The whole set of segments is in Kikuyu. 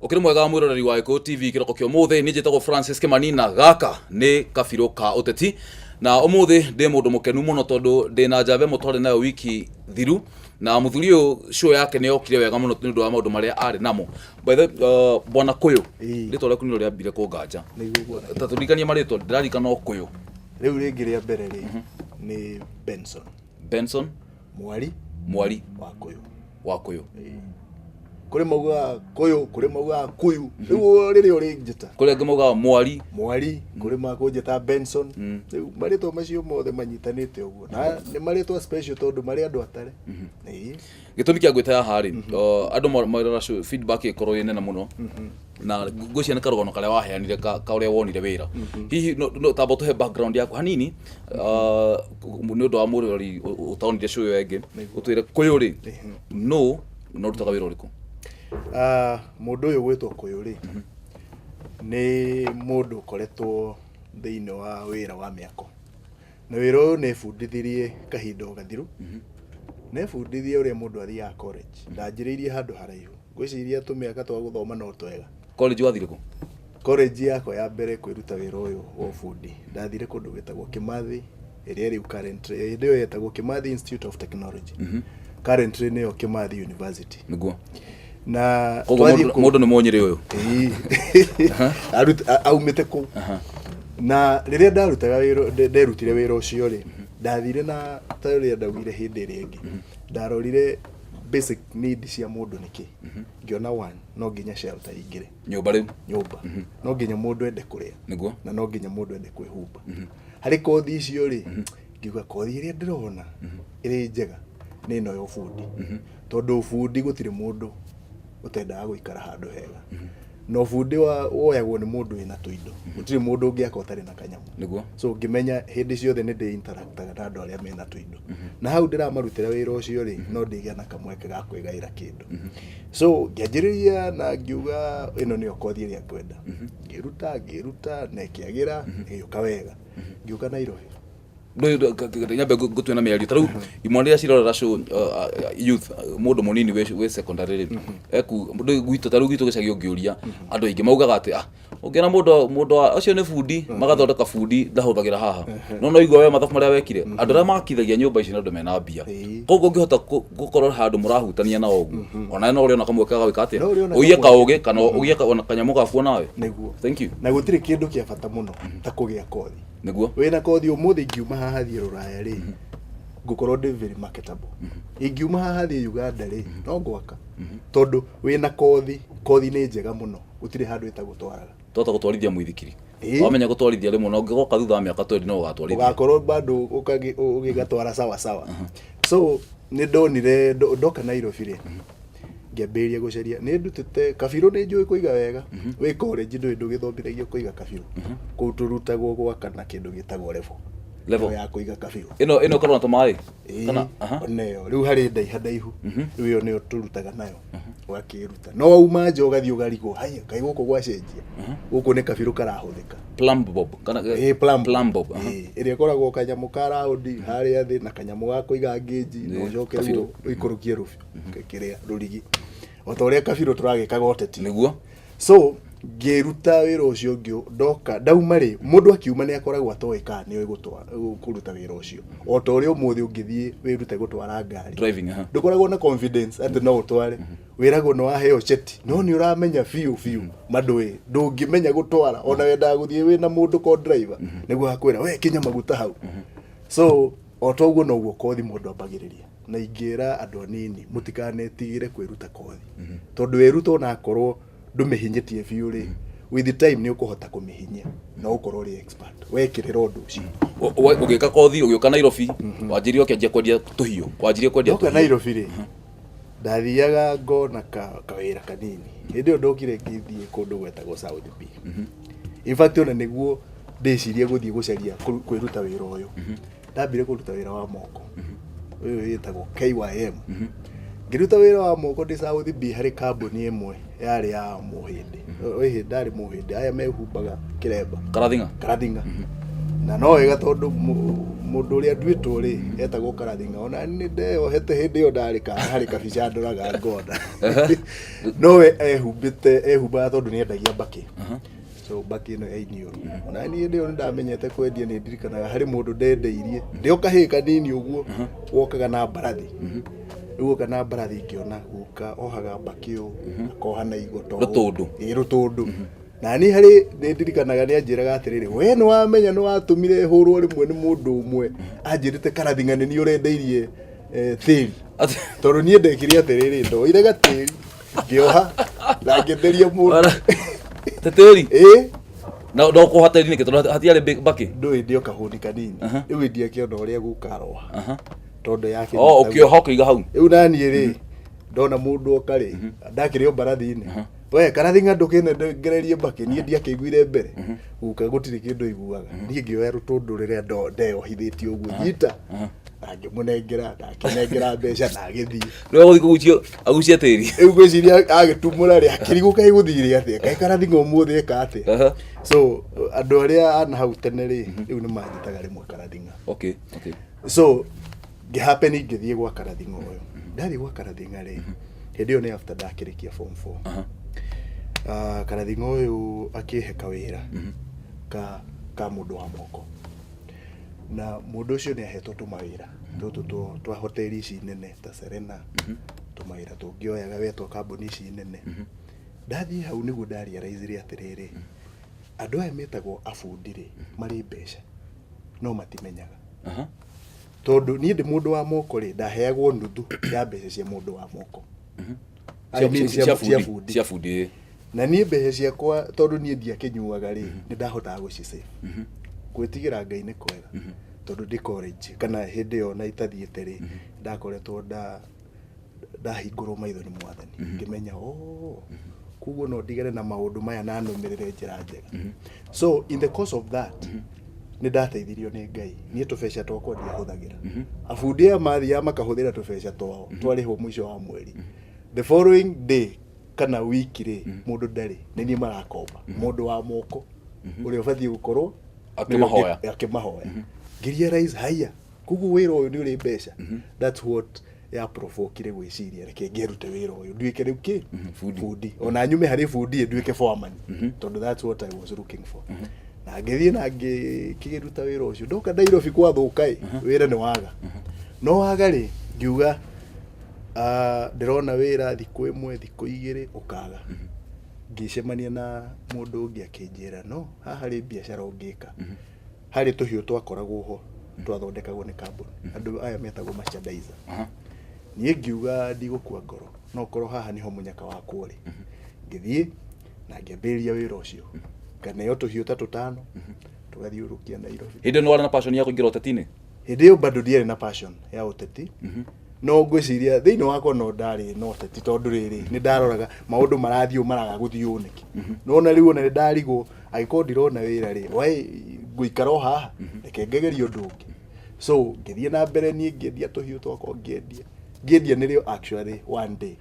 Ũkĩrĩ mwega mwĩroreri wa Gĩkũyũ TV kĩroko kĩa ũmũthĩ. Niĩ njĩtagwo Francis Kĩmani na gaka nĩ kabirũ ka ũteti. Na ũmũthĩ ndĩ mũndũ mũkenu mũno tondũ ndĩ na njamba ĩmwe twarĩ nayo wiki thiru, na mũthuri ũyũ show yake nĩ yokire wega mũno nĩ ũndũ wa maũndũ marĩa arĩ namo. By the way, Bwana Kũyũ, rĩtwa rĩaku nĩrĩo rĩambire kũnganja. Nĩguo Bwana. Ta tũririkanie marĩtwa, ndĩraririkana o Kũyũ. Rĩu rĩngĩ rĩa mbere rĩ nĩ Benson. Benson. Mwari. Mwari. Wa Kũyũ. Wa Kũyũ. Kũrĩ maugaga Kũyũ, kũrĩ maugaga Kuyu. Rĩu rĩrĩa ũrĩnjĩta. Kũrĩ angĩ maugaga Mwari. Mwari, kũrĩ makũnjĩta Benson. Rĩu marĩtwa macio mothe manyitanĩte ũguo. Na nĩ marĩtwa special tondũ marĩ andũ atare. Ĩĩ. Gĩtũmi kĩa ngwĩta haha rĩ, andũ marora feedback ĩkorwo ĩ nene mũno. Na ngwĩciria nĩ karũgano karĩa waheanire ka ũrĩa wonire wĩra. Hihi no tamba ũtũhe background yaku hanini, nĩ ũndũ wa mũrori ũtonire show ĩyo ĩngĩ, ũtwĩre Kũyũ rĩ, nũ na ũrutaga wĩra ũrĩkũ? Mũndũ ũyũ gwĩtwo Kũyũ rĩ, nĩ mũndũ ũkoretwo thĩinĩ wa wĩra wa mĩako. Na wĩra ũyũ nĩ bundithirie kahinda o gathiru. Nebundithia ũrĩa mũndũ athiaga college. Ndanjĩrĩirie handũ haraihu. Ngwĩciria tũmĩaka twa gũthoma no twega. College wathire kũ? College yakwa ya mbere kwĩruta wĩra ũyũ wa ũbundi, ndathire kũndũ gwĩtagwo Kimathi, ĩrĩa rĩu currently, hĩndĩ ĩyo yetagwo Kimathi Institute of Technology. Currently nĩyo Kimathi University. Nĩguo. Na Koguo twathiĩ kũu- mũndũ nĩ mũnyĩrĩ ũyũ. Ĩĩ. Aumĩte kũu. Na rĩrĩa ndarutaga wĩra, nderutire wĩra ũcio rĩ, ndathire na ta ũrĩa ndaugire hĩndĩ ĩrĩa ĩngĩ, ndarorire basic need cia mũndũ nĩ kĩ. Ngĩona one, no nginya shelter ingĩre. Nyũmba rĩu. Nyũmba. No nginya mũndũ ende kũrĩa. Nĩguo. Na no nginya mũndũ ende kwĩhumba. Harĩ kothi icio rĩ, ngiuga kothi ĩrĩa ndĩrona ĩrĩ njega nĩ ĩno ya ũbundi. Tondũ ũbundi gũtirĩ mũndũ ũtendaga gũikara handũ hega. Na ũbundi woyagwo nĩ mũndũ wĩna tũindo. Gũtirĩ mũndũ ũngĩaka ũtarĩ na kanyamũ. Nĩguo. So ngĩmenya hĩndĩ ciothe nĩ ndĩ interactaga na andũ arĩa mena tũindo. Na hau ndĩramarutĩra wĩra ũcio rĩ, no ndĩgĩa na kamweke ga kwĩgaĩra kĩndũ. So ngĩanjĩrĩria na ngiuga ĩno nĩyo kothi ĩrĩa ngwenda. Ngĩruta, ngĩruta na ĩkĩagĩra, ĩgĩũka wega. Ngĩũka Nairobi. Nyambe ngũtue na mĩario. Ta rĩu imwana iria cirorera show, youth, mũndũ mũnini wĩ secondary rĩ, eku gwitũ, ta rĩu gwitũ gĩcagi ũngĩũria andũ aingĩ maugaga atĩ ũngĩona mũndũ ũcio nĩ bundi, magathondeka bundi ndahũthagĩra haha. No igua we mathabu marĩa wekire, andũ arĩa makithagia nyũmba ici nĩ andũ mena mbia. Koguo ũngĩhota gũkorwo handũ mũrahutania nao ũguo, ona no ũrĩona kamweke ga gwĩka atĩa, No ũrĩona ũiye kamweke. kaũgĩ kana ũgĩe ona kanyamũ gakuo nawe. Nĩguo. Thank you. Na gũtirĩ kĩndũ kĩa bata mũno ta kũgĩa kothi. Nĩguo. Wĩna kothi ũmũthĩ ingiuma haha thiĩ Rũraya rĩ, ngũkorwo ndĩ very marketable. Ingiuma haha thiĩ Uganda rĩ, no ngwaka. Tondũ wĩna kothi, kothi nĩ njega mũno, gũtirĩ handũ ĩtagũtwaraga. Twahota gũtwarithia mũithikiri. Wamenya gũtwarithia rĩmwe, na ũngĩgoka thutha wa mĩaka 20 no ũgatwarithia. Ũgakorwo bado ũgĩgatwara sawa sawa. So nĩ ndonire ndoka Nairobi rĩ, ngĩambĩrĩria gũcaria. Nĩ ndutĩte kabirũ, nĩ njũĩ kũiga wega. Wĩ college ndũĩ ndũgĩthomithagio kũiga kabirũ. Kũu tũrutagwo gwaka na kĩndũ gĩtagwo level. Level. Ĩyo ya kũiga kabirũ. Ĩno ĩkoragwo na tũmaĩ? Ĩĩ, Kana, aha. ona ĩyo rĩu harĩ ndaiha ndaihu, rĩu ĩyo nĩyo tũrutaga nayo ũgakĩruta, no wauma nja ũgathiĩ ũgarigwo, haya kaĩ gũkũ gwacenjia, gũkũ nĩ kabirũ karahũthĩka. Plumb bob kana? Ĩĩ, plumb. Plumb bob, aha. Ĩĩ, ĩrĩa ĩkoragwo kanyamũ ka raũndi harĩa thĩ na kanyamũ ga kũiga ngĩnji na ũcoke kabirũ. rĩu ũikũrũkie kĩrĩa rũrigi o ta ũrĩa kabirũ tũragĩkaga ũteti. Nĩguo. So ngĩruta wĩra ũcio ndoka ndauma rĩ, mũndũ akiuma nĩ akoragwo atoĩ kana nĩ oĩ kũruta wĩra ũcio, o ta ũrĩa ũmũthĩ ũngĩthiĩ wĩrute gũtwara ngari. Driving, aha. Ndũkoragwo na confidence atĩ no ũtware, wĩragwo nĩ waheo cheti, no nĩ ũramenya biũ biũ mandũĩ ndũngĩmenya gũtwara, ona wendaga gũthiĩ wĩna mũndũ ko driver nĩguo akwĩra we kinya maguta hau. So o ta ũguo noguo kothi mũndũ ambagĩrĩria, na ingĩra andũ anini mũtikanetigĩre kwĩruta kothi, tondũ wĩruta onakorwo ndũmĩhinyĩtie biũ rĩ, with the time nĩ ũkũhota kũmĩhinyia na ũkorwo ũrĩ expert wekĩrĩra ũndũ ũcio. Ũgĩka kothi, ũgĩũka Nairobi, wanjirie ũkĩanjia kwendia tũhiũ, wanjirie kwendia Ndoka tũhiũ. Nairobi rĩ, ndathiaga ngona kawĩra kanini. Hĩndĩ ĩyo ndokire ngĩthiĩ kũndũ gwetagwo South B. In fact ona nĩguo ndĩcirie gũthiĩ gũcaria kwĩruta wĩra ũyũ, ndambire kũruta wĩra wa moko ũyũ wĩtagwo KYM. Ngĩruta wĩra wa moko ndĩ South B harĩ kambuni ĩmwe yarĩ ya mũhĩndĩ. Ĩ hĩndĩ ndarĩ mũhĩndĩ, aya mehumbaga kĩremba. Karathinga. Karathinga. Na no wega tondũ mũndũ ũrĩa nduĩtwo rĩ etagwo Karathinga, ona nĩ ndeyohete hĩndĩ ĩyo ndarĩ ka harĩ kabica ndoraga ngona nowe ehumbĩte, ehumbaga tondũ nĩ endagia mbakĩ. So mbakĩ ĩno ya iniũrũ, ona niĩ hĩndĩ ĩyo nĩ ndamenyete kwendia. Nĩ ndirikanaga harĩ mũndũ ndendeirie ndĩ o kahĩĩ kanini ũguo, wokaga na mbarathi. Rĩu oka na mbarathi, ngĩona guka ohaga mbakĩ ũũ, akoha na igoto. Rũtũndũ. Ĩĩ, rũtũndũ. Na niĩ harĩ nĩ ndirikanaga nĩ anjĩraga atĩrĩrĩ, we nĩ wamenya nĩ watũmire hũrwo rĩmwe nĩ mũndũ ũmwe anjĩrĩte Karathinga nĩ niĩ ũrendeirie tĩri. Tondũ niĩ ndekire atĩrĩrĩ, ndoire gatĩri ngĩoha na ngĩenderia mũndũ. Tĩtĩri? Ĩĩ. Na ndokũha tĩri nĩkĩ, tondũ hatiarĩ mbakĩ? Ndũĩ ndĩ o kahũni kanini. Rĩu ndiakĩona ũrĩa guka aroha tondũ yake. O ũkĩoha ũkĩiga hau. Rĩu naniĩ rĩ, ndona mũndũ oka rĩ, ndakĩrĩ o mbarathi-inĩ, we Karathinga, ndũkĩnengererie mbakĩ. Niĩ ndiakĩiguire mbere guka gũtirĩ kĩndũ aiguaga. Niĩ ngĩoya rũtũndũ rĩrĩa ndeyohithĩtie ũguo nyita na ngĩmũnengera, na akĩnengera mbeca na agĩthiĩ. Rĩu agũthiĩ kũgucio agucie tĩri. Rĩu ngwĩciria agĩtumũra rĩ, akĩrigwo kaĩ gũthire atĩa, kaĩ Karathinga ũmũthĩ eka atĩa. So andũ arĩa ana hau tene rĩ, rĩu nĩ manjĩtaga rĩmwe Karathinga. So ngĩhappen ngĩthiĩ gwa Karathinga ũyũ. Ndathiĩ gwa Karathinga rĩ, hĩndĩ ĩyo nĩ after ndakĩrĩkia form 4. Ah, Karathinga ũyũ akĩhe kawĩra ka mũndũ wa moko, na mũndũ ũcio nĩ ahetwo tũmawĩra tũtũ twa hoteli ici nene ta Serena, tũmawĩra tũngĩoyaga wetwo kambuni ici nene. Ndathiĩ hau nĩguo ndarealizire atĩrĩrĩ, andũ aya metagwo abundi rĩ, marĩ mbeca no matimenyaga. Tondũ niĩ ndĩ mũndũ wa moko rĩ, ndaheagwo nuthu ya mbeca cia mũndũ wa moko. I mean, cia cia bundi. Bundi. Cia bundi. Na niĩ mbeca ciakwa, tondũ niĩ ndiakĩnyuaga rĩ, nĩ ndahotaga gũcisave. Gwĩtigĩra Ngai nĩ kwega, tondũ ndĩ college kana hĩndĩ ĩyo na itathiĩte rĩ, ndakoretwo ndahingũrwo maitho nĩ Mwathani, ngĩmenya, oh, koguo no ndigane na maũndũ maya na nũmĩrĩre njĩra njega. So in the course of that nĩ ndateithirio nĩ Ngai. Niĩ tũbeca twakwa ndiahũthagĩra. Abundi aya mathiaga makahũthĩra tũbeca twao twarĩhwo mũico wa mweri, the following day kana wiki rĩ, mũndũ ndarĩ, nĩ niĩ marakomba. Mũndũ wa moko ũrĩa ũbatiĩ gũkorwo akĩmahoya. Akĩmahoya. Ngĩrealize, haiya, koguo wĩra ũyũ nĩ ũrĩ mbeca. That's what ya provokire gwĩciria, reke ngĩrute wĩra ũyũ, nduĩke rĩu kĩ? Bundi. Bundi. Ona nyume harĩ bundi, nduĩke foreman, tondũ that's what I was looking for. Na ngĩthiĩ na ngĩkĩruta wĩra ũcio. Ndoka Nairobi gwathũka ĩ, wĩra nĩ waga, no waga rĩ, ngiuga, ah, ndĩrona wĩra thikũ ĩmwe, thikũ igĩrĩ, ũkaga. Ngĩcemania na mũndũ ũngĩ akĩnjĩra, no haha harĩ biacara ũngĩka, harĩ tũhiũ twakoragwo ho twathondekagwo nĩ kambuni, andũ aya metagwo merchandiser. Niĩ ngiuga ndigũkua ngoro, no korwo haha niho mũnyaka wakwa ũrĩ. Ngĩthiĩ na ngĩambĩrĩria wĩra ũcio, nganeo tũhiũ ta tũtano tũgathiũrũkia Nairobi. Hĩndĩ ĩyo nĩ warĩ na passion ya kũingĩra ũteti-inĩ? Hĩndĩ ĩyo bado ndiarĩ na passion ya ũteti, no ngwĩciria thĩinĩ wakwa no ndarĩ na ũteti, tondũ rĩrĩ, nĩ ndaroraga maũndũ marathiĩ ũũ, maraga gũthiĩ ũũ nĩkĩ? Nona rĩu ona nĩ ndarigwo, angĩkorwo ndirona wĩra rĩ, why ngũikara o haha? Reke ngegerie ũndũ ũngĩ. So ngĩthiĩ na mbere niĩ ngĩendia tũhiũ twakwa, ngĩendia, ngĩendia. Nĩrĩo actually one day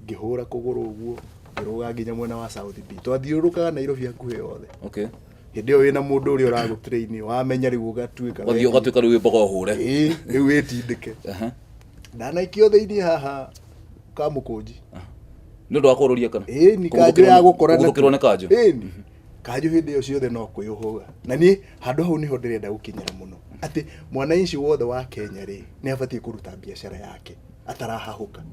ngĩhũra kũgũrũ ũguo, ngĩrũga nginya mwena wa South B. Twathiũrũrũkaga Nairobi hakuhĩ yothe. Hĩndĩ ĩyo wĩna mũndũ ũrĩa ũragũtrain, wamenya rĩu ũgatuĩka Ũgathiĩ ũgatuĩka rĩu wĩ mboga ũhũre. Ĩĩ, rĩu wĩtindĩke. Ndanaikio thĩinĩ haha Kamũkũnji. Nĩ ũndũ wa kũrũria kana? Ĩni, kanjũ ya gũkora. Kũguthũkĩrwo nĩ kanjũ. Ĩni, kanjũ hĩndĩ ĩyo ciothe no kwĩũhũga. Na niĩ handũ hau nĩho ndĩrenda gũkinyĩra mũno, atĩ mwananchi wothe wa Kenya rĩ, nĩ abatiĩ kũruta biacara yake atarahahũka.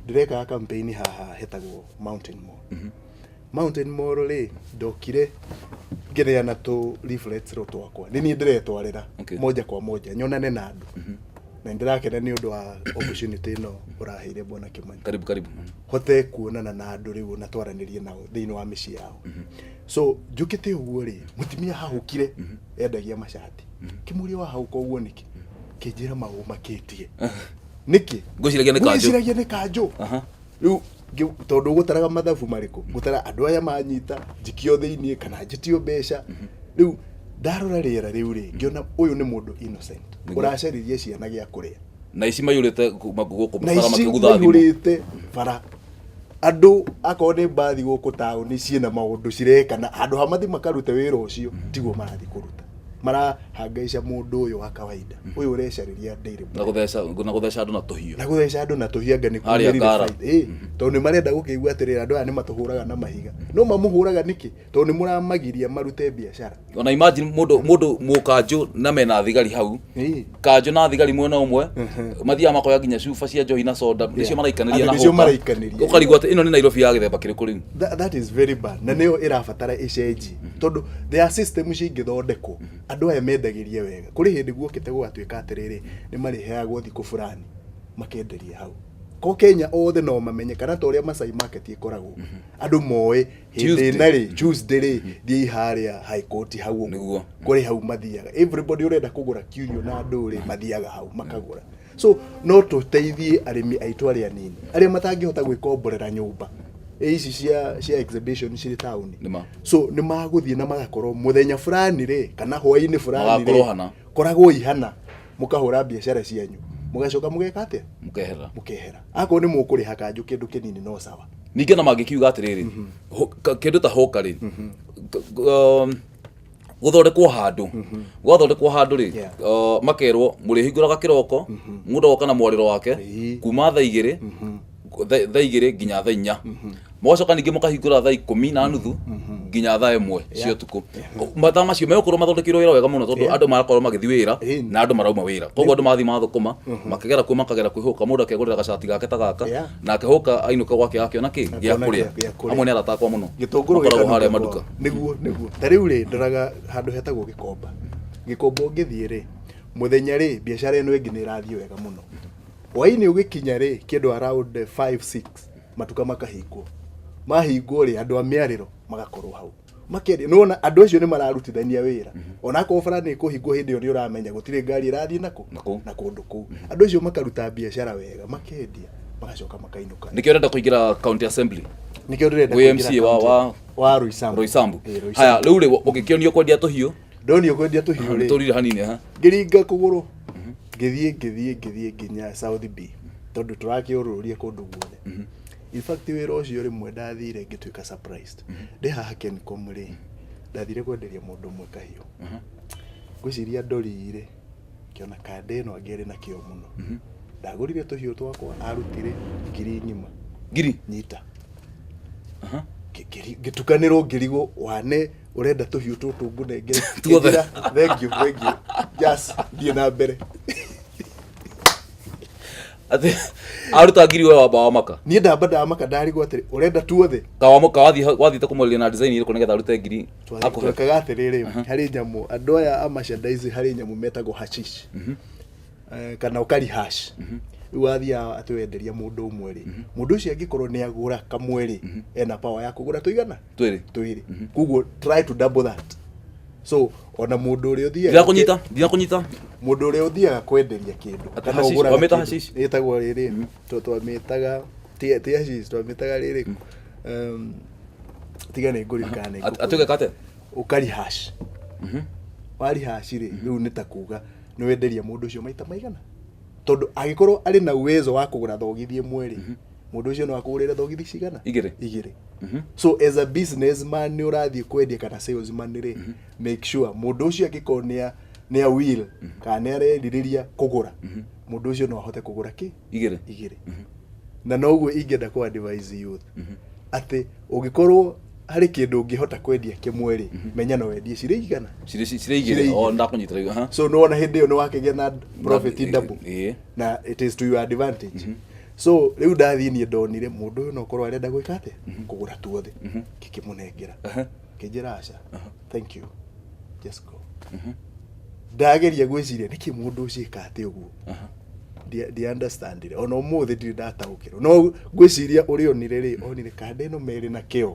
Ndĩrekaga campaign haha hetagwo Mountain Mall. Mountain Mall rĩ, ndokire ngĩneana tũ leaflets rũ twakwa, nĩ niĩ ndĩretwarĩra moja kwa moja nyonane na andũ, na nĩndĩrakena nĩ ũndũ wa opportunity ĩno ũraheire, bwana Kimani. Karibu, karibu. Hote kuonana na andũ rĩu na twaranĩrie nao thĩinĩ wa mĩciĩ yao. So njũkĩte ũguo rĩ, mũtumia hahũkire endagia macati. Kĩmũria, wahũka ũguo nĩkĩ? Kĩnjĩra maũmakĩtie nĩkĩ. Ngwĩciragia nĩ kanjũ. Ngwĩciragia nĩ kanjũ. Rĩu tondũ gũtaraga mathabu marĩkũ, ngũtara andũ aya manyita njikio thĩiniĩ kana njĩtio mbeca. Rĩu ndarora rĩera rĩu rĩ, ngĩona ũyũ nĩ mũndũ innocent ũracaririe ciana gĩa kũrĩa. Na ici maiyũrĩte kuma gũkũ Na bara ici makĩgutha thimũ. Maihũrĩte bara andũ, akorwo nĩ mbathi gũkũ taũni ciĩna maũndũ cireka, na handũ ha mathi makarute wĩra ũcio tiguo marathiĩ kũruta. Marahangaica mũndũ ũyũ wa kawaida, ũyũ ũrecarĩria daily na bread. Gũtheca, na gũtheca andũ na tũhiũ. Na gũtheca andũ na tũhianga nĩ Harĩa kumĩrire Ngara. fight. Ĩ, tondũ nĩ marenda gũkĩigua atĩrĩrĩ, andũ aya nĩ matũhũraga na mahiga. No mamũhũraga nĩkĩ? Tondũ nĩ mũramagiria marute biacara. Ona imagine mũndũ mũkanjũ na mena thigari hau. Kanjũ na thigari mwena ũmwe mathiaga makoya nginya cuba cia njohi na soda, nĩcio maraikanĩria Atĩ na nĩcio hũka. maraikanĩria. Ũkarigwo atĩ ĩno nĩ Nairobi ya gĩthemba kĩrĩkũ rĩu? That is very bad, na nĩyo ĩrabatara ĩcenjie, tondũ there are system cingĩthondekwo andũ aya mendagĩrie wega. Kũrĩ hĩndĩ guokĩte gũgatuĩka atĩrĩrĩ, nĩ marĩheagwo thikũ fulani makenderia hau ko Kenya othe no mamenye, kana ta ũrĩa Masai Market ĩkoragwo, andũ moĩ hĩndĩ Tuesday. ĩna rĩ, Tuesday rĩ, thiĩi harĩa High Court hau ũguo. Kũrĩ hau mathiaga, everybody ũrenda kũgũra kiurio na andũ rĩ, mathiaga hau makagũra. So no tũteithie arĩmi aitũ arĩa anini, arĩa matangĩhota gwĩkomborera nyũmba ĩ ici cia exhibition cirĩ taũni. Nĩma. So nĩ magũthiĩ na magakorwo mũthenya fulani rĩ, kana hwaĩ-inĩ fulani Magakorwo rĩ, hana. Koragwo ihana, mũkahũra biacara cianyu, mũgacoka mũgeka atĩa? Mũkehera. Mũkehera. Akorwo nĩ mũkũrĩha kanjũ kĩndũ kĩnini, no sawa. Ningĩ na mangĩkiuga atĩrĩrĩ, kĩndũ ta hoka rĩ, gũthondekwo handũ, gwathondekwo handũ rĩ, makerwo mũrĩhingũraga kĩroko, mũndũ agoka na mwarĩro wake kuma thaa 2, thaa 2 nginya thaa 4, mũgacoka ningĩ mũkahingũra thaa 10:30 nginya thaa 1 cia ũtukũ. Mathaa macio megũkorwo mathondekeirwo wĩra wega mũno, tondũ andũ marakorwo magĩthiĩ wĩra na andũ marauma wĩra, koguo andũ mathiĩ mathũkũma makĩgera kuo, makagera kwĩhũka, mũndũ akegũrĩra gacati gake ta gaka, nake hũka ainũka gwake akĩona kĩ gĩa Akĩona kũrĩa. gĩa kũrĩa. Amwe nĩ arata akwa mũno Gĩtũngũrũ makoragwo gĩkanunga harĩa kwao. maduka. Nĩguo ta rĩu rĩ, ndoraga handũ hetagwo Gĩkomba. Gĩkomba ũngĩthiĩ rĩ, mũthenya rĩ, biacara ĩno ĩngĩ nĩ ĩrathiĩ wega mũno. Hwaĩ-inĩ ũgĩkinya rĩ, kĩndũ around 5 6, matuka makahingwo. Mahingwo rĩ, andũ a mĩarĩro magakorwo hau makendia. Nĩwona andũ acio nĩ mararutithania wĩra, onakorwo bara nĩ ĩkũhingwo hĩndĩ ĩyo, nĩ ũramenya gũtirĩ ngari ĩrathiĩ nakũ Na kũu. Na kũndũ kũu andũ acio makaruta biacara wega, makendia, magacoka makainũka. Nĩkĩo ũrenda kũingĩra county assembly? Nĩkĩo ndĩrenda Wĩ kũingĩra MCA county. wa wa Roysambu. Roysambu. Ĩ, Roysambu. Haya, rĩu rĩ, ũgĩkĩonio kwendia tũhiũ? Ndonio kwendia tũhiũ rĩ, tũrire hanini ha. Ngĩringa kũgũrũ, ngĩthiĩ ngĩthiĩ ngĩthiĩ nginya South B, tondũ tũrakĩũrũria kũndũ guothe. In fact, wĩra ũcio rĩmwe ndathire ngĩtuĩka surprised. Ndĩ haha Kencom rĩ, ndathire kwenderia mũndũ ũmwe kahiũ. Ngwĩciria ndorire ngĩona kanda ĩno angĩarĩ na kĩo mũno. Ndagũrire tũhiũ twakwa, arutire ngiri ng'ima. Ngiri? Nyita. Ngĩtukanĩrwo, ngĩrigwo wane ũrenda tũhiũ tũtũ ngũnengere. Tuothe. Ngĩnjĩra, "Thank you, thank you, just thiĩ na mbere." Atĩ aruta ngiri, we wamba wamaka? Niĩ ndamba ndamaka, ndarigwo atĩrĩ, ũrenda tuothe? Kawamũka wathiĩte kũmwarĩria na design ĩrĩkũ nĩgetha arute ngiri akũhe? Twekaga atĩrĩrĩ, harĩ nyamũ andũ aya a merchandise, harĩ nyamũ metagwo hashish, kana ũkari hash. Rĩu wathiaga atĩ wenderia mũndũ ũmwe rĩ, mũndũ ũcio angĩkorwo nĩ agũra kamwe rĩ, ena power ya kũgũra tũigana? Twĩrĩ. Twĩrĩ. Koguo try to double that. So ona mũndũ ũrĩa ũthiaga Ndinakũnyita, ndinakũnyita. Mũndũ ũrĩa ũthiaga kwenderia kĩndũ Atĩ kana hashish, ũgũraga wamĩta kĩndũ, hashish? ĩtagwo rĩrĩ, twamĩtaga ti hashish, twamĩtaga rĩrĩ, tiga nĩ ngũririkana nĩ Atĩ ũgeka atĩa? Ũkari hash. Wari hash rĩ, rĩu nĩ ta kuga nĩ wenderia mũndũ ũcio maita maigana, tondũ angĩkorwo arĩ na uwezo wa kũgũra thogithi ĩmwe rĩ, mũndũ ũcio no akũgũrĩre thogithi cigana? Igĩrĩ. Igĩrĩ. So as a businessman nĩ ũrathiĩ kwendia kana salesman rĩ, make sure mũndũ ũcio angĩkorwo nĩ a will kana nĩ arerirĩria kũgũra, mũndũ ũcio no ahote kũgũra kĩ? Igĩrĩ. Igĩrĩ. Na noguo ingĩenda kũ advise youth atĩ ũngĩkorwo harĩ kĩndũ ũngĩhota kwendia kĩmwe rĩ, menya no wendie cirĩ igana. Cirĩ Cirĩ igĩrĩ. igĩrĩ. O ndakũnyita rĩu, aha. So nĩwona hĩndĩ ĩyo nĩ wakĩgĩa na profit double, na it is to your advantage. So rĩu ndathiĩ niĩ ndonire mũndũ ũyũ no korwo arenda gwĩka atĩa? Kũgũra tuothe. Ngĩkĩmũnengera, kĩnjĩra, "Aca, thank you, just go." Ndageria gwĩciria nĩkĩ mũndũ ũcio ĩka atĩ ũguo. Ndi understandire, ona ũmũthĩ ndirĩ ndataũkĩrwo, no ngwĩciria ũrĩa onire rĩ, onire kanda ĩno merĩ na kĩo,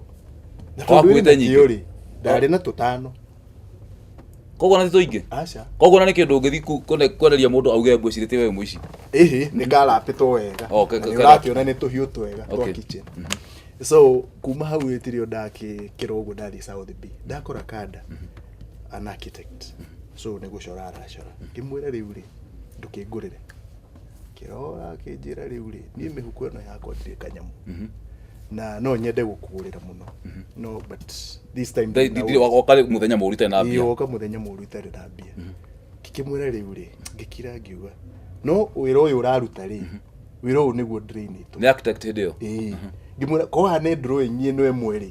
na tondũ ĩrĩ Wakuĩte na nyingĩ? kĩo rĩ, ndarĩ na tũtano. Koguo na ti tũingĩ? Aca. Koguo na nĩ kĩndũ ũngĩthiĩ kwenderia mũndũ auge ngwĩcirĩtie we mũici? Ĩhĩ, nĩ karapĩtwo wega. Oh, Na nĩ ũrakĩona nĩ tũhiũ twega twa kitchen. So kuma hau ĩtirĩ o ndakĩkĩra ũguo, ndathiĩ South B, ndakora kanda an architect, so nĩ gũcora aracora. Ngĩmwĩra, "Rĩu rĩ, ndũkĩngũrĩre." Kĩrora, akĩnjĩra, "Rĩu rĩ, niĩ mĩhuko ĩno yakwa ndirĩ kanyamũ." Na no nyende gũkũgũrĩra mũno, no, but this time Ndirĩ woka mũthenya mũru itarĩ na mbia. Woka mũthenya mũru itarĩ na mbia. Ngĩkĩmwĩra rĩu rĩ, ngĩkira ngiuga no wĩra ũyũ ũraruta rĩ, wĩra ũyũ nĩguo ndĩrainĩtwo. Nĩ architect hĩndĩ ĩyo? Ĩĩ. Ngĩmwĩra korwo haha nĩ drawing ĩno ĩmwe rĩ,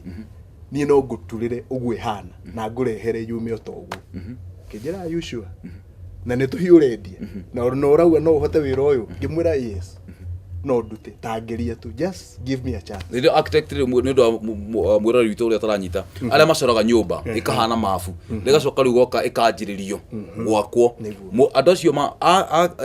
niĩ no ngũturĩre ũguo ĩhana na ngũrehere yume o ta ũguo. Kĩnjĩra, "Are you sure? Na nĩ tũhiũ ũrendia na ũrauga no ũhote wĩra ũyũ?" Ngĩmwĩra, "Yes, no ndute, tangĩria tu, just give me a chance." Rĩrĩa architect rĩ, nĩ ũndũ wa mwĩroreri witũ ũrĩa ũtaranyita, arĩa macoraga nyũmba ĩkahana mabu, rĩgacoka rĩu goka ĩkanjĩrĩrio gwakwo. Nĩguo. Andũ acio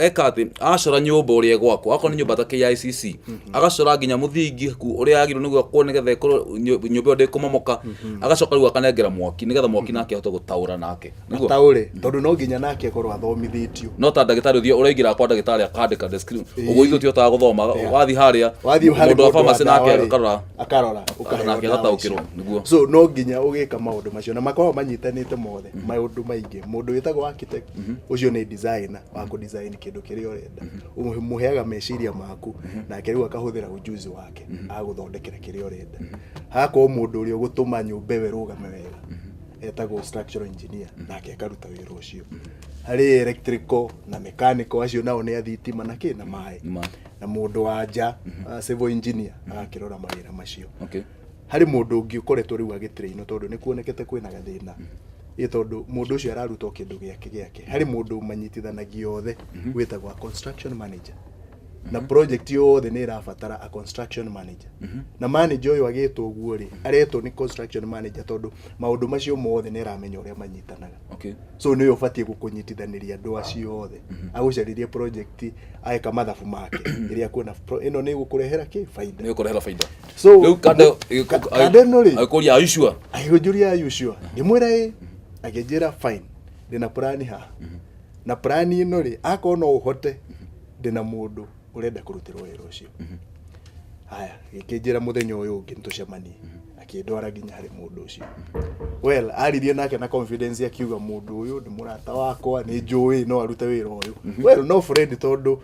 eka atĩ acora nyũmba ũrĩa ĩgwakwo, akorwo nĩ nyũmba ta KICC, agacora nginya mũthingi ũrĩa yagĩrĩirwo nĩ gwakwo nĩgetha ĩkorwo nyũmba ĩyo ndĩkũmomoka, agacoka rĩu akanengera mwaki nĩgetha mwaki nake ahote gũtaũra nake. Nĩguo? Ataũre, tondũ no nginya nake akorwo athomithĩtio. No ta ndagĩtarĩ ũthiĩ ũraingĩra kwa ndagĩtarĩ akandĩka description ũguo, ithuĩ tũtihotaga gũthoma. Wathiĩ harĩa Wathiĩ harĩ mũndũ wa mũndũ wa pharmacy nake ndawa rĩ, akarora. Akarora, ũkaheo nake ndawa agataũkĩrwo, icio. Nĩguo. So no nginya ũgĩka maũndũ macio na makoragwo manyitanĩte mothe maũndũ maingĩ. Mũndũ wĩtagwo architect ũcio nĩ designer wa kũ design kĩndũ kĩrĩa ũrenda. Ũmũheaga meciria maku, nake rĩu akahũthĩra ujuzi wake agũthondekera kĩrĩa ũrenda. Hagakorwo mũndũ ũrĩa ũgũtũma nyũmba ĩyo ĩrũgame wega etagwo structural engineer, nake akaruta wĩra ũcio. Harĩ electrical na mechanical, acio nao nĩ a thitima na kĩ na maĩ. Maĩ. Na mũndũ wa nja, civil engineer, agakĩrora mawĩra macio. Harĩ mũndũ ũngĩ ũkoretwo rĩu agĩtrainwo, tondũ nĩ kuonekete kwĩna gathĩna ĩ, tondũ mũndũ ũcio araruta o kĩndũ gĩake gĩake. Harĩ mũndũ manyitithanagia othe wĩtagwo a construction manager, na project yothe nĩ ĩrabatara a construction manager. Na manager ũyũ agĩtwo ũguo rĩ, aretwo nĩ construction manager tondũ maũndũ macio mothe nĩ aramenya ũrĩa manyitanaga. So nĩwe ũbatiĩ gũkũnyitithanĩria andũ acio othe, agũcaririe project, ageka mathabu make ĩrĩa kuona ĩno nĩ ĩgũkũrehera kĩ baida. Nĩ ũkũrehera baida. So rĩu kande kande ĩno rĩ, agĩkũria, "Are you sure?" Agĩkũnjũria, "Are you sure?" Ngĩmwĩra ĩ. Akĩnjĩra, "Fine, ndĩna plan haha, na plan ĩno rĩ, akorwo no ũhote, ndĩna mũndũ ũrenda kũrutĩrwo wĩra ũcio." Haya, gĩkĩnjĩra mũthenya ũyũ ũngĩ nĩtũcemanie. Akĩndwara nginya harĩ mũndũ ũcio. Well, aririe nake na confidence, akiuga mũndũ ũyũ nĩ mũrata wakwa, nĩ njũĩ no arute wĩra ũyũ. Well, no friend, tondũ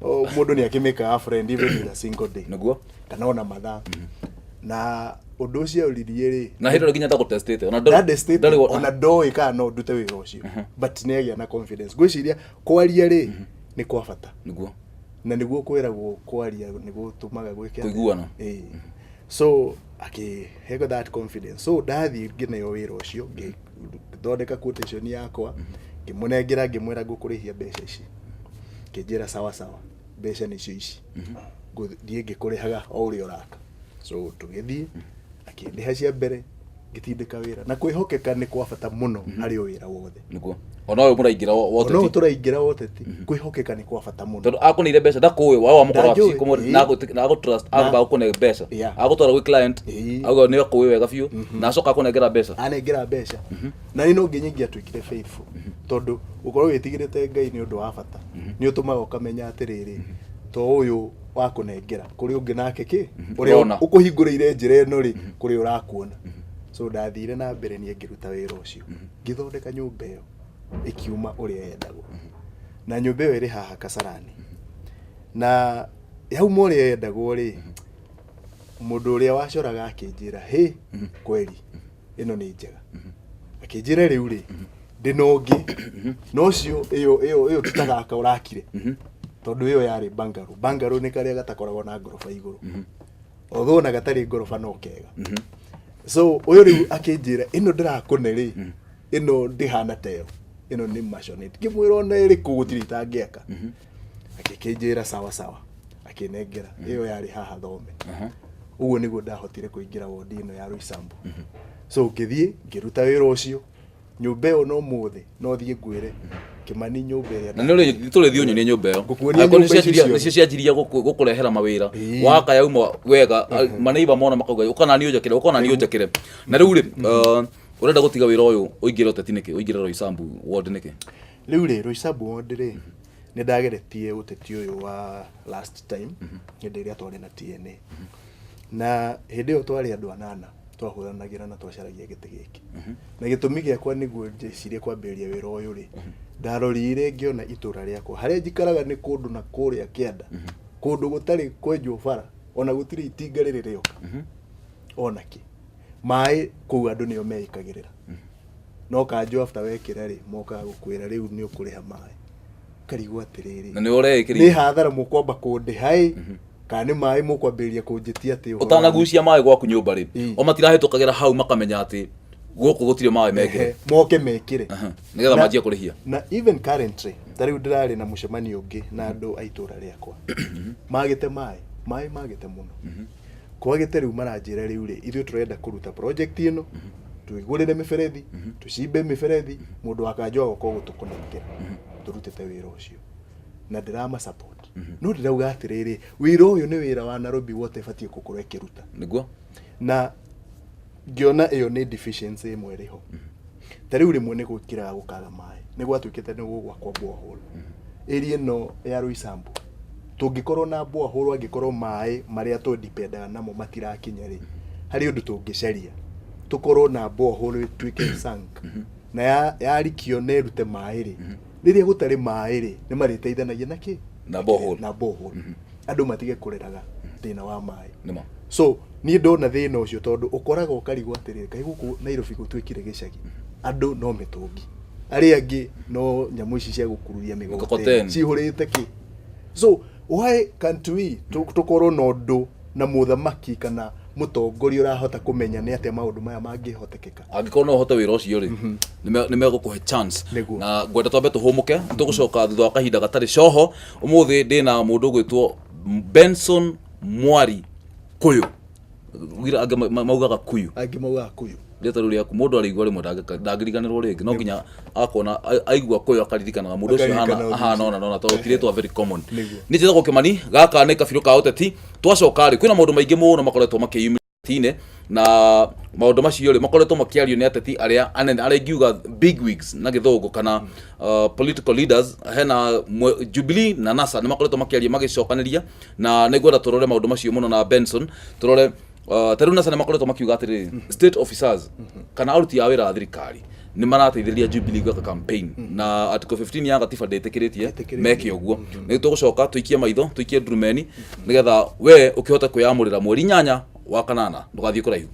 mũndũ nĩ akĩmĩkaga friend even in a single day kana ona mathaa. Na ũndũ ũcio oririe rĩ, Na hĩndĩ ĩyo nginya ndagũtestĩte ona ndandestĩte ndarĩ ona ndoĩ kana no ndute wĩra ũcio, but nĩ agĩa na confidence. Ngwĩciria kwaria rĩ nĩ kwa bata. Na nĩguo kwĩragwo kwaria nĩ gũtũmaga gwĩke atĩa? Kũiguana. Ĩĩ. So akĩheo that confidence, so ndathiĩ ngĩneo wĩra ũcio, ngĩthondeka quotation yakwa, ngĩmũnengera, ngĩmwĩra ngũkũrĩhia mbeca ici. Ngĩnjĩra, "Sawa sawa, mbeca nĩcio ici, ngũthiĩ ngĩkũrĩhaga o ũrĩa ũraka." So tũgĩthiĩ, akĩndĩha cia mbere, ngĩtindĩka wĩra. Na kwĩhokeka nĩ kwa bata mũno harĩ o wĩra wothe. Nĩguo ona ũyũ mũraingĩra wa Ona ũyũ ũteti. Tũraingĩra wa ũteti, kwĩhokeka nĩ kwa bata mũno. Tondũ akũneire mbeca, ndakũĩ wao wamũkora Ndanjũĩ, wabici na agũtrust, agũka gũkũne mbeca, agũtwara gwĩ client, auga nĩ akũĩ wega biũ, na acoka akũnengera mbeca. Anengera mbeca, na nĩ no nginya ingĩatuĩkire faithful, tondũ gũkorwo wĩtigĩrĩte Ngai nĩ ũndũ wa bata. Nĩ ũtũmaga ũkamenya atĩrĩrĩ, to ũyũ wakũnengera, kũrĩ ũngĩ nake kĩ ũrĩa Ũrona. ũkũhingũrĩire njĩra ĩno rĩ, kũrĩ ũrakuona. So ndathire na mbere niĩ ngĩruta wĩra ũcio, ngĩthondeka nyũmba ĩyo ĩkiuma ũrĩa yendagwo. Na nyũmba ĩyo ĩrĩ haha Kasarani, na yauma ũrĩa yendagwo rĩ, mũndũ ũrĩa wacoraga akĩnjĩra, "Hĩ, kweri ĩno nĩ njega." Akĩnjĩra, "Rĩu rĩ, ndĩna ũngĩ, no ũcio ĩyo tũtagaka ũrakire, tondũ ĩyo yarĩ bungalow." Bungalow nĩ karĩa gatakoragwo na ngoroba igũrũ, although ona gatarĩ ngoroba no kega. So ũyũ rĩu akĩnjĩra, "Ĩno ndĩrakũne rĩ, ĩno ndĩhana ta ĩyo, ĩno nĩ maisonette." Ngĩmwĩra, "Ona ĩrĩkũ gũtirĩ itangĩaka." Akĩkĩnjĩra, "Sawa sawa." Akĩnengera ĩyo yarĩ haha Thome. Ũguo nĩguo ndahotire kũingĩra wodi ĩno ya Roysambu. So ngĩthiĩ ngĩruta wĩra ũcio. Nyũmba ĩyo no mũthĩ no thiĩ ngwĩre Kĩmani nyũmba ĩrĩa Na nĩ ũrĩ tũrĩthiĩ ũnyonie nyũmba ĩyo. Ngũkuonia Angĩkorwo nyũmba icio ciothe. nĩcio cianjirie gũkũrehera mawĩra. Waka yauma wega, maneiba mona makauga, "Ũka nani ũnjakĩre, ũka nani ũnjakĩre." Na rĩu rĩ, ũrenda gũtiga wĩra ũyũ ũingĩre ũteti nĩkĩ? Ũingĩre Roysambu ward nĩkĩ? Rĩu rĩ, Roysambu ward rĩ, nĩ ndageretie ũteti ũyũ wa last time hĩndĩ ĩrĩa twarĩ na TNA, na hĩndĩ ĩyo twarĩ andũ anana twahũranagĩra na twacaragia gĩtĩ gĩkĩ. Na gĩtũmi gĩakwa nĩguo njĩcirie kwambĩrĩria wĩra ũyũ rĩ, ndarorire ngĩona itũra rĩakwa harĩa njikaraga nĩ kũndũ na kũrĩa kĩanda, kũndũ gũtarĩ kwenjwo bara. Ona gũtirĩ itinga rĩrĩ rĩoka ona kĩ maĩ kũu, andũ nĩo meĩkagĩrĩra. No kanjũ after wekĩra rĩ, mokaga gũkwĩra rĩu nĩ ũkũrĩha maĩ, ũkarigwo atĩrĩrĩ, Na nĩ ũreĩkĩrire. Nĩ hathara mũkwamba kũndĩha ĩ, kana nĩ maĩ mũkwambĩrĩria kũnjĩtia atĩ ũhoro wa- Ũtanagucia maĩ gwaku nyũmba rĩ, o matirahĩtũkagĩra hau makamenya atĩ gũkũ gũtirĩ maĩ mekĩre. Ehe, moke mekĩre. Aha, nĩgetha manjie kũrĩhia. Na even currently, ta rĩu ndĩrarĩ na mũcemanio ũngĩ na andũ a itũra rĩakwa magĩte maĩ, maĩ magĩte mũno, kwagĩte. Rĩu maranjĩra rĩu rĩ, ithuĩ tũrenda kũruta project ĩno, twĩgũrĩre mĩberethi, tũcimbe mĩberethi, mũndũ wa kanjũ agoka gũtũconnectĩra, tũrutĩte wĩra ũcio na ndĩrama support. No ndĩrauga atĩrĩrĩ, wĩra ũyũ nĩ wĩra wa Nairobi Water ĩbatiĩ gũkorwo ĩkĩruta. Na ngĩona ĩyo nĩ deficiency ĩmwe ĩrĩ ho. Ta rĩu rĩmwe nĩ gwĩkĩraga gũkaga maĩ, nĩ gwatuĩkĩte nĩ gũgwakwo borehole area ĩno ya Roysambu. Tũngĩkorwo na borehole, angĩkorwo maĩ marĩa tũdipendaga namo matirakinya rĩ, harĩ ũndũ tũngĩcaria tũkorwo na borehole ĩtuĩke sunk na yarikio na ĩrute maĩ rĩ, rĩrĩa gũtarĩ maĩ rĩ, nĩ marĩteithanagia na kĩ? Na borehole. Na borehole, andũ matige kũreraga thĩna wa maĩ. Nĩma. So niĩ ndona thĩna ũcio, tondũ ũkoraga ũkarigwo atĩrĩrĩ, kaĩ gũkũ Nairobi gũtuĩkire gĩcagi? Andũ no mĩtũngi, arĩa angĩ no nyamũ ici cia gũkururia mĩgogoteni. Mĩkokoteni. Cihũrĩte kĩ. So why can't we tũkorwo na ũndũ na mũthamaki kana mũtongoria ũrahota kũmenya nĩ atĩa maũndũ maya mangĩhotekeka? Angĩkorwo no ũhote wĩra ũcio rĩ, nĩ megũkũhe chance. Na ngwenda twambe tũhũmũke, tũgũcoka thutha wa kahinda gatarĩ coho. Ũmũthĩ ndĩna mũndũ ũgwĩtwo Benson Mwari Kũyũ. Angĩ maugaga Kuyu. Angĩ maugaga Kuyu. Rĩtwa rĩu rĩaku mũndũ arĩigua rĩmwe ndangĩriganĩrwo rĩngĩ. No nginya akona aigua Kũyũ akaririkanaga mũndũ ũcio ahana Akaririkana ũndũ ahana ũcio. ona tondũ ti rĩtwa very common. Niĩ njĩtagwo Kĩmani, gaka nĩ kabirũ ka ũteti. Twacoka rĩ, kwĩna maũndũ maingĩ mũno makoretwo makĩyumĩria ũteti-inĩ, na maũndũ macio rĩ, makoretwo makĩario nĩ ateti arĩa anene, arĩa ingiuga big wigs na gĩthũngũ, kana political leaders. Hena Jubilee na NASA nĩ makoretwo makĩaria magĩcokanĩria, na nĩ ngwenda tũrore maũndũ macio mũno na Benson. Tũrore ta rĩu NASA nĩ makoretwo makiuga atĩrĩrĩ, state officers kana aruti a wĩra a thirikari nĩ marateithĩrĩria Jubilee gwĩka campaign, na article 15 ya gatiba ndĩtĩkĩrĩtie Ndĩtĩkĩrĩtie. meke ũguo. Nĩ tũgũcoka tũikie maitho, tũikie ndurumeni, nĩgetha we ũkĩhote kwĩyamũrĩra mweri 8 wa kanana. Ndũgathiĩ kũraihu.